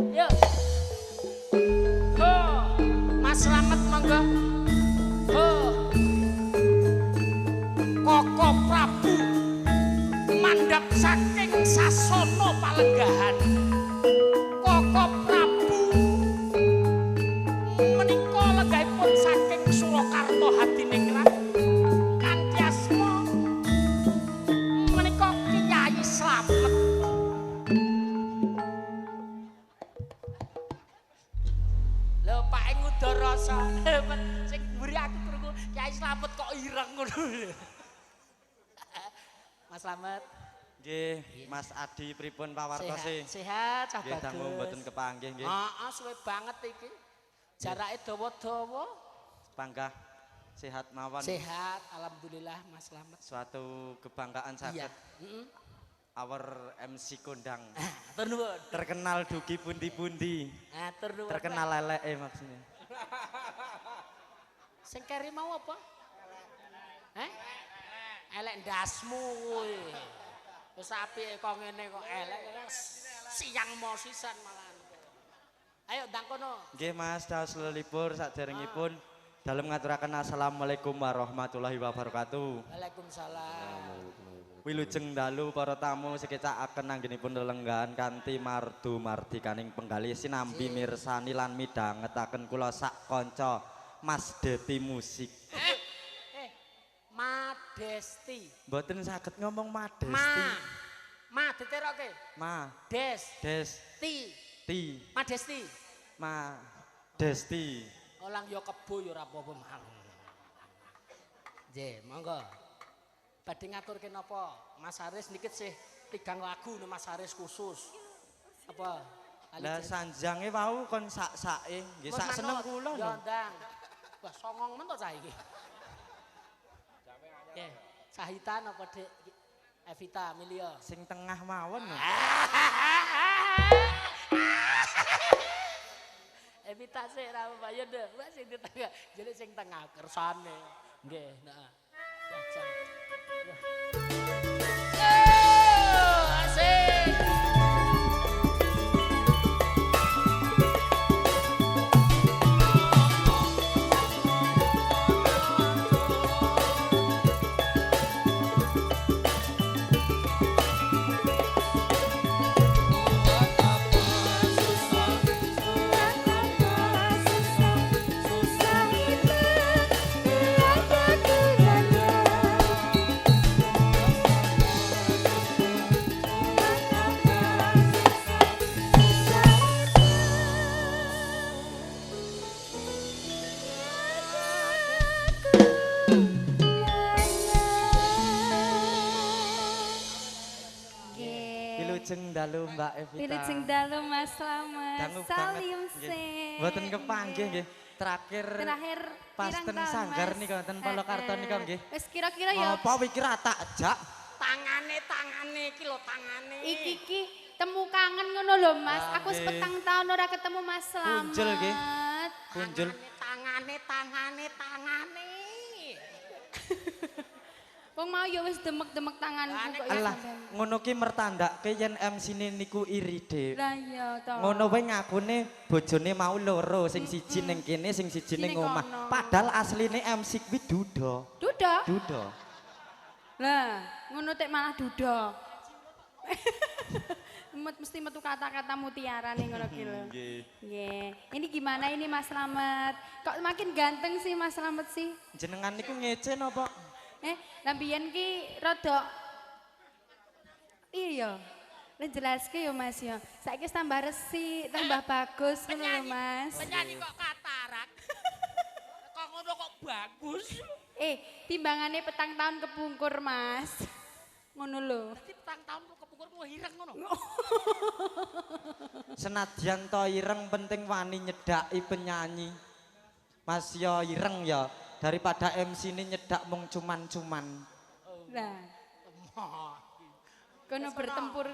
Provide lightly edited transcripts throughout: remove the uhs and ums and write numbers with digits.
Yuk. Ho, Mas Slamet monggo. Ho. Koko Prabu mandhap saking sasana palenggahan. Koko Prabu menika lenggahipun saking Surakarta Hadiningrat kanthi asma menika Kyai Slamet. Lho Pak Ngudarasa sing mburi aku krungu Kyai Slamet kok ireng ngono. Mas Slamet. Nggih, Mas Adi pripun pawartose? Sehat, sehat, nggih, dangu mboten kepanggih nggih. Heeh, suwe banget iki. Jarake dawa-dawa. Panggah sehat mawon. Sehat, alhamdulillah Mas Slamet. Suatu kebanggaan saged. Heeh. Our MC kondang. Matur nuwun. Terkenal dugi pundi-pundi. Matur nuwun. Terkenal leleke maksudnya. Sing keri mau apa? Heh? Elek ndasmu kuwi. Wis apike kok ngene kok elek siang mo sisan malahan. Ayo ndang kono. Nggih Mas, daos lelipur saderengipun dalem ngaturaken assalamualaikum warahmatullahi wabarakatuh. Waalaikumsalam. Wilujeng dalu para tamu sekecakaken anggenipun lelenggahan kanthi mardu mardikaning penggalih sinambi mirsani lan midhangetaken kula sak kanca Mas Deti Musik. Madesti. Mboten saged ngomong Madesti. Ma. Ma diteroke. Ma. Des. Des. Ti. Ti. Madesti. Ma. Desti. Olang ya kebo ya ora apa-apa mal. Nggih, monggo. Badhe ngaturke napa? Mas Haris niki sih tigang lagu nih Mas Haris khusus. Apa? Lah sanjange wau kon sak-sake, nggih sak seneng kula lho. Ya ndang. Wah songong men to cah iki. Nggih, sahitan apa Dik? Evita Milio. Sing tengah mawon. Evita sik ra apa ya nduk, wah sing di tengah, jane sing tengah kersane. Nggih, heeh. Oh, asik. Wilujeng dalu Mbak Evita. Wilujeng dalu Mas Slamet. Salim sih. Mboten kepanggih nggih. Terakhir pas ten sanggar nika ten Polokarto nika nggih. Wis kira-kira ya. Apa iki ra tak jak? Tangane iki lho tangane. Iki ki temu kangen ngono lho Mas. Aku wis 4 tahun ora ketemu Mas Slamet. Punjul nggih. Punjul. Tangane tangane tangane. Wong mau ya wis demek-demek tanganku kok ya. Alah, ngono ki mertandake yen MC-ne niku iri, Dik. Lah iya to. Ngono wae ngakune bojone mau loro, sing siji ning kene, sing siji ning omah. Padahal asline MC kuwi duda. Duda? Duda. Lah, ngono tek malah duda. Mesti metu kata-kata mutiara nih ngono ki lho. Nggih. Nggih. Ini gimana ini Mas Slamet? Kok makin ganteng sih Mas Slamet sih? Jenengan niku ngece napa? Lah mbiyen ki rada iya. Lah jelaske ya Mas ya. Saiki wis tambah resik, tambah bagus ngono lho Mas. Penyanyi kok katarak. Kok ngono kok bagus. Timbangane 4 tahun kepungkur Mas. Ngono lho. Dadi 4 tahun kepungkur ku ireng ngono. Senadyan to ireng penting wani nyedaki penyanyi. Mas yo ireng ya. Daripada MC ini nyedak mung cuman-cuman. Lah. Kono bertempur.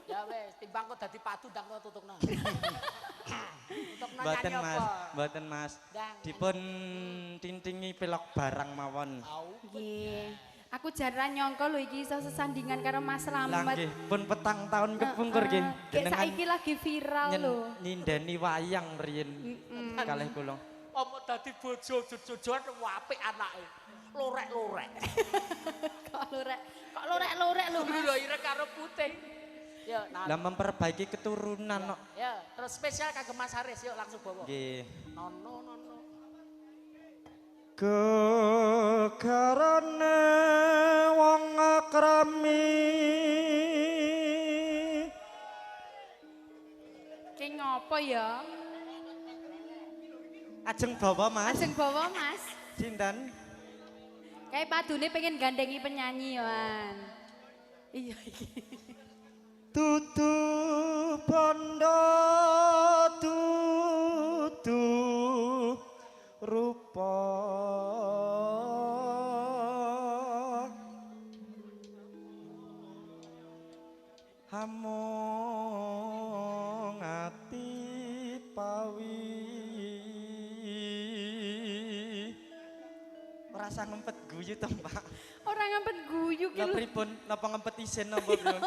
Ya wis, timbang kok dadi padu ndang kono tutukno. Tutukno Mboten nyanyi Mas, apa? mboten Mas. Ndang. Dipun tintingi pelok barang mawon. Nggih. Aku jarang nyangka lho iki iso sesandingan karo Mas Lah Slamet. nggih, pun petang tahun kepungkur nggih. Kayak saiki lagi viral lho. Nyindeni wayang riyin kalih kula. Omo dadi bojo jojoan apik anake. Lorek-lorek. Kok lorek, kok lorek-lorek lho Mas. Lho ireng karo putih. Ya, nah. Lah memperbaiki keturunan kok. Ya, terus spesial kanggo Mas Haris yuk langsung bawa. Nggih. Nono nono. Gegarane wong akrami. Ki ngopo ya? Ajeng bawa Mas. Ajeng bawa Mas. Sinten? Kayak padune pengen gandengi penyanyi yoan. Iya iki. Dudu bondo dudu rupa hamung ati pawi. Ora usah ngempet guyu to, Pak. Ora ngempet guyu ki Lah lho. pripun? Napa ngempet isin napa pripun?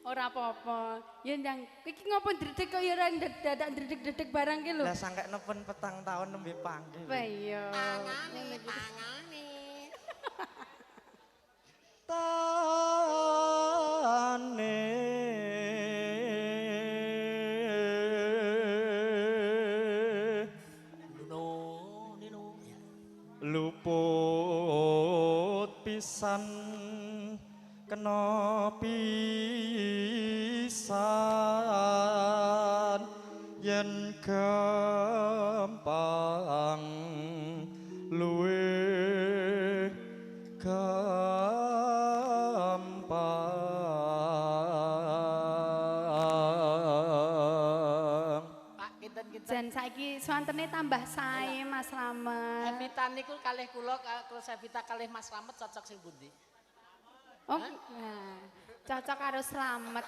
Ora apa-apa. Ya ndang iki ngopo ndredeg kok ya ora dadak ndredeg-ndredeg barang ki lho. Lah sangkekno pun petang taun nembe panggih. Wah iya. Tangane, tangane. Tane Nuno, nino. Ya. Luput pisan kena pisan yen gampang luwe gampang. Pak kinten-kinten. Jan saiki suwantene tambah sae Mas Slamet. Evita niku kalih kula terus Evita kalih Mas Slamet cocok sing pundi? Oh, nah, cocok karo Slamet.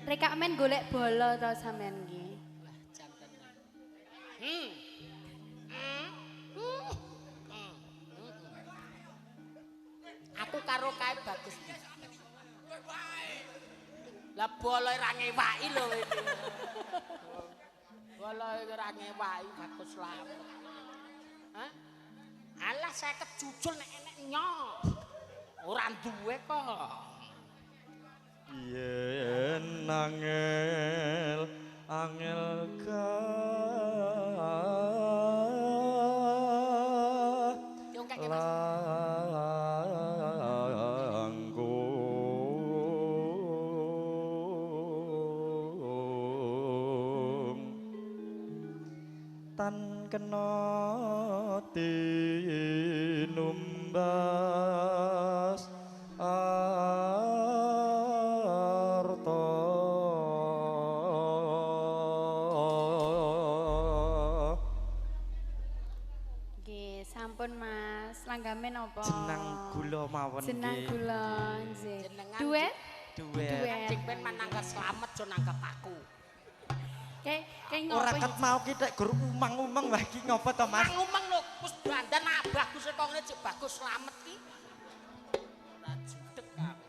Reka men golek bola to sampean iki. Wah, janten. Aku karo kae bagus. Lah bola ora ngewaki lho iki. Bola ora ngewaki bagus Slamet. Hah? Alah 50 jujul nek enek nyo. Ora duwe kok. Yen angel angel ka Diungkake Mas. Langkung tan kena tinumbas arta. Nggih, sampun Mas. Langgame napa? Jenang gula mawon nggih. Jenang gula nggih. Jenengan Duet? Duet. Duet. Cing ben mananggap Slamet aja nanggap aku. Kayak ngopo? Ora ket mau ki tek gur umang-umang wae iki ngopo to Mas? Umang-umang lho, wis dandan bagus kok ngene cek bagus Slamet ki. Ora judeg aku.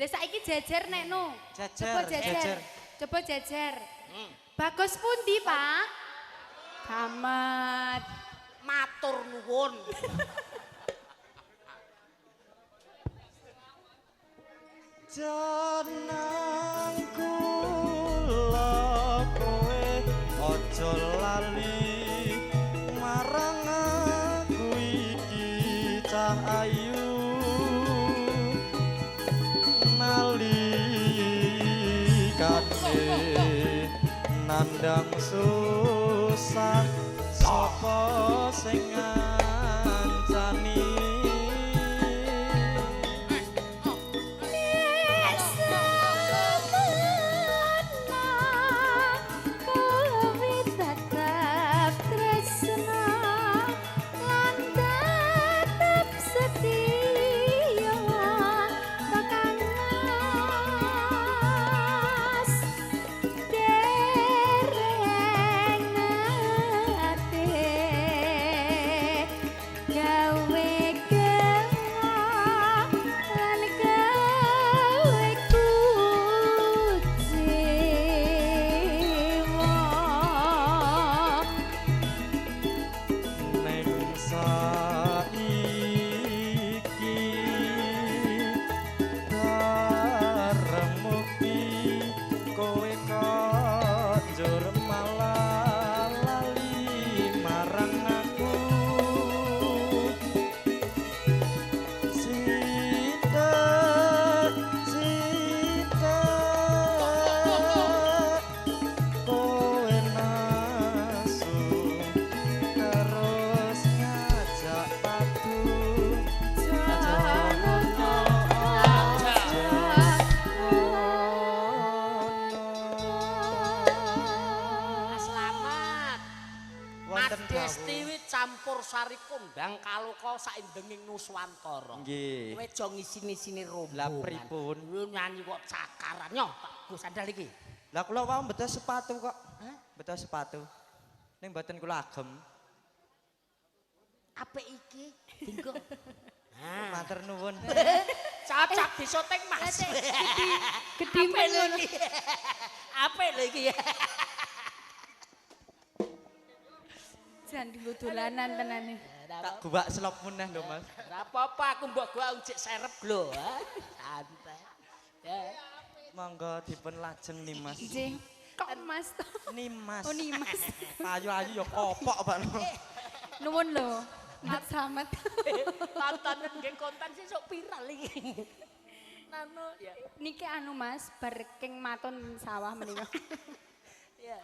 Lah saiki jejer nek no. Jejer, Coba jejer. jejer. Coba jejer. Bagus pundi, Pak? Slamet. Matur nuwun. Jenang kula kowe aja lali marang aku iki cah ayu nalikane nandang susah sapa sing ngancani. Dereng nate. Sari kondang kaloka saindenging Nuswantara. Nggih. Kowe aja ngisin-isini rombongan. Lah pripun? Lho nyanyi kok cakaran nyoh tak go sandal iki. Lah kula wau beto sepatu kok. Hah? Beto sepatu. Ning mboten kula agem. Apik iki dinggo. Nah. Matur nuwun. Cocok disoting Mas. Gedhi Apik lho ngono. iki. Apik lho iki. Jan dienggo dolanan tenane. Tak guwak selop meneh lho Mas. Ora apa-apa aku mbok gua unjik serep lho. Santai. Ya. Monggo dipun lajeng Nimas. Nggih. Kok Mas to? Nimas. Oh Nimas. Ayu-ayu ya kopok Pak. Nuwun lho. Mat Slamet. Tontonan nggih konten sesuk viral iki. Nano ya. Niki anu Mas, bar king maton sawah menika. Ya.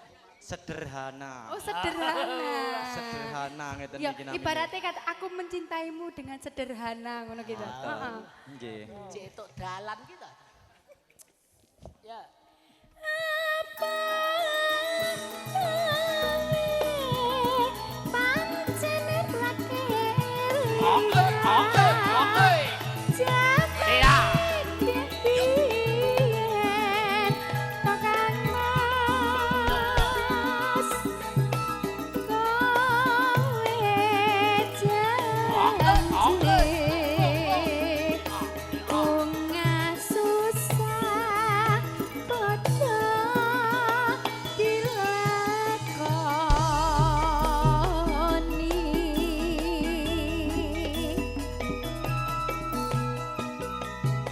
Sederhana. Oh sederhana. Sederhana ngeten Ya, iki namine. ibaratnya kata aku mencintaimu dengan sederhana ngono gitu. Heeh. Nggih. Cek etuk dalan ki to. Ya. Apa pancen ra Oke, oke, oke. Iya. Susah padha dilakoni.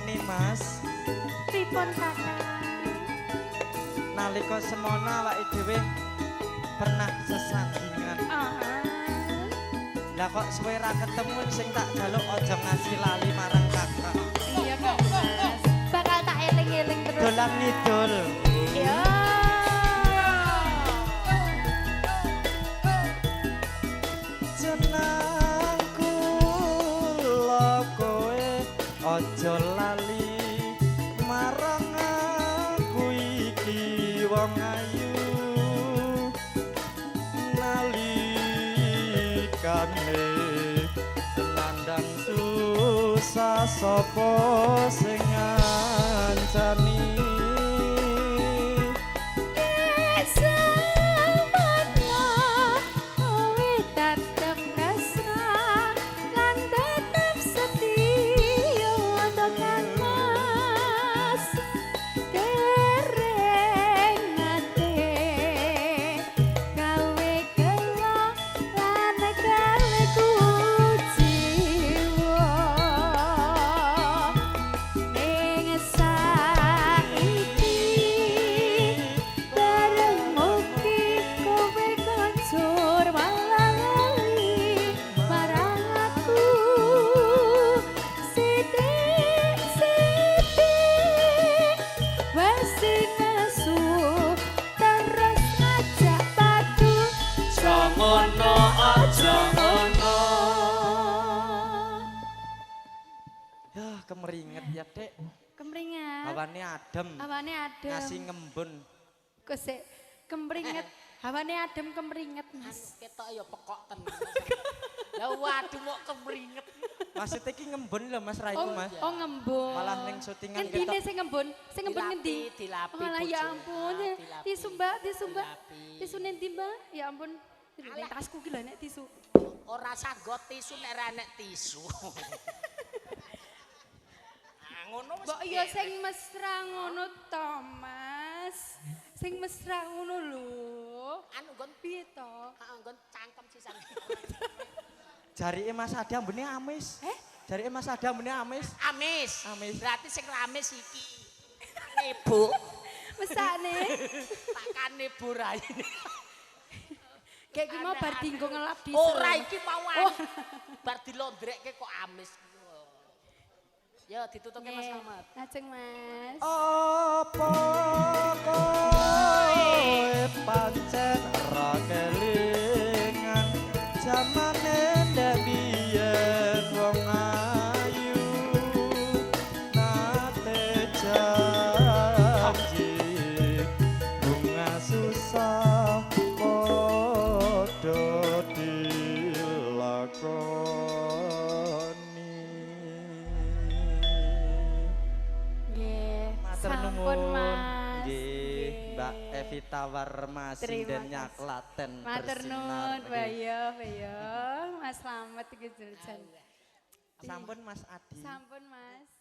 Nimas, Pripun Kakang? nalika semono awake dhewe pernah sesandingan. Ah. Lah kok suwe ra ketemu sing tak jaluk aja ngasih lali marang kakak. Iya Kang Mas. Bakal tak eling-eling terus. Dolan ngidul. Ya. Jeneng kula kowe aja lali marang aku iki wong ayu nalikane nandang susah sapa sing ngancani. Semono kowe tetep mesra lan tetep setia Kang Mas. Dereng nate gawe gelo lan gawe kuciwa. Ing saiki bareng mugi kowe kancur malah lali marang aku. Sithik sithik wesi nesu terus ngajak padu. Aja ngono, aja ngono. Ya kemeringet ya, Dek. Kemringet. Hawane adem. Hawane adem. Ngasih ngembun. Kok sik kemringet. Hawane adem kemringet, Mas. Ketok ya pekok tenan. Lah waduh mok kemringet. Maksudnya iki ngembun lho Mas Raiku, Oh, Mas. oh ngembun. Malah ning syutingan Ngendine ketok. sing ngembun? Sing ngembun ngendi? Dilapi, Oh, lah ya bojone. ampun. Dilapi. Tisu, Mbak, tisu, Mbak. Dilapi. Tisu nendi, Mbak? Ya ampun. Ning tasku ki lho nek tisu. Ora sanggo tisu nek ora enek tisu. Ah ngono wis. Mbok iya sing mesra ngono to, Mas. Sing mesra ngono lho. Anu nggon Piye to? heeh nggon cangkem sisan. Jarike Mas Adi ambune amis. Eh? Jarike Mas Adi ambune amis. Amis. Amis. Berarti sing ramis iki. Ibu, Mesakne. pakane Bu Raine. Kayak ki mau bar dinggo ngelap dhisik. Ora iki mau Oh. bar dilondrekke kok amis. Ya ditutuke Mas Nggih. Ahmad. Lajeng, Mas. Apa kowe pancen ra kelingan jamane ndek biyen wong ayu nate janji bunga susah padha dilakoni. Sampun, Mas. Nggih, Mbak Evita Warma sindennya Klaten Matur bersinar. nuwun, Bayo, Bayo. Mas Slamet iki jan. Sampun Mas Adi. Sampun, Mas.